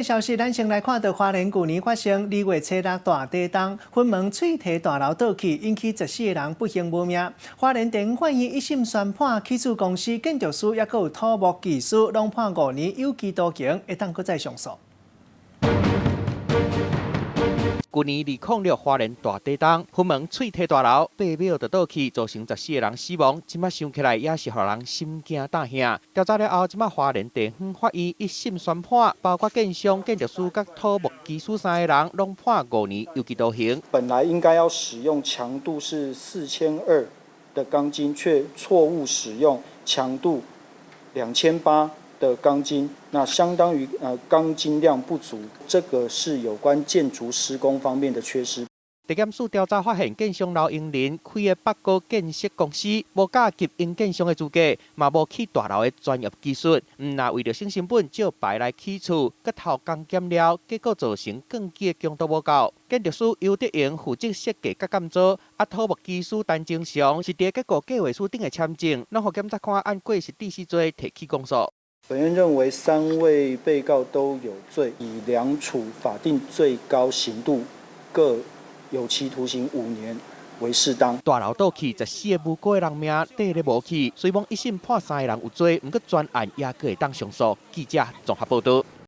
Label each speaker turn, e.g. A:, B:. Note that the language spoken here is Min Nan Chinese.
A: 消息，咱先來看到花蓮舊年發生2月初六大地動，雲門翠提大樓倒去，引起14個人不幸無命。花蓮地方法院一審宣判，起訴公司建築師抑閣有土木技師，攏判5年有期徒刑，會當閣再上訴。
B: 舊年2006花蓮大地動，雲門翠提大樓8秒就倒去，造成14個人死亡。這擺想起來也是予人心驚膽嚇。調查了後，這擺花蓮地方法院一審宣判，包括建商、建築師佮土木技師三个人，攏判5年有期徒刑。
C: 本來應該要使用強度是4200的鋼筋，卻錯誤使用強度2800的鋼筋，那相當於鋼筋量不足，這個是有關建築施工方面的缺失。
B: 地檢署調查發現，建商劉英林開的北高建設公司無甲及營建商的資格，嘛無起大樓的專業技術，毋但為著省成本借牌來起厝，閣偷工減料，結果造成鋼筋的強度無夠。建築師游德榮負責設計佮監造，啊土木技師陳忠祥是佇結構計劃書頂的簽證，攏予檢察官按過失致死罪提起公訴。
C: 本院認為三位被告都有罪，以量處法定最高刑度各有期徒刑5年為適當。
B: 大樓倒去，14個無辜的人命綴咧無去，雖罔一審判三个人有罪，毋過全案也閣會當上訴。記者綜合報導。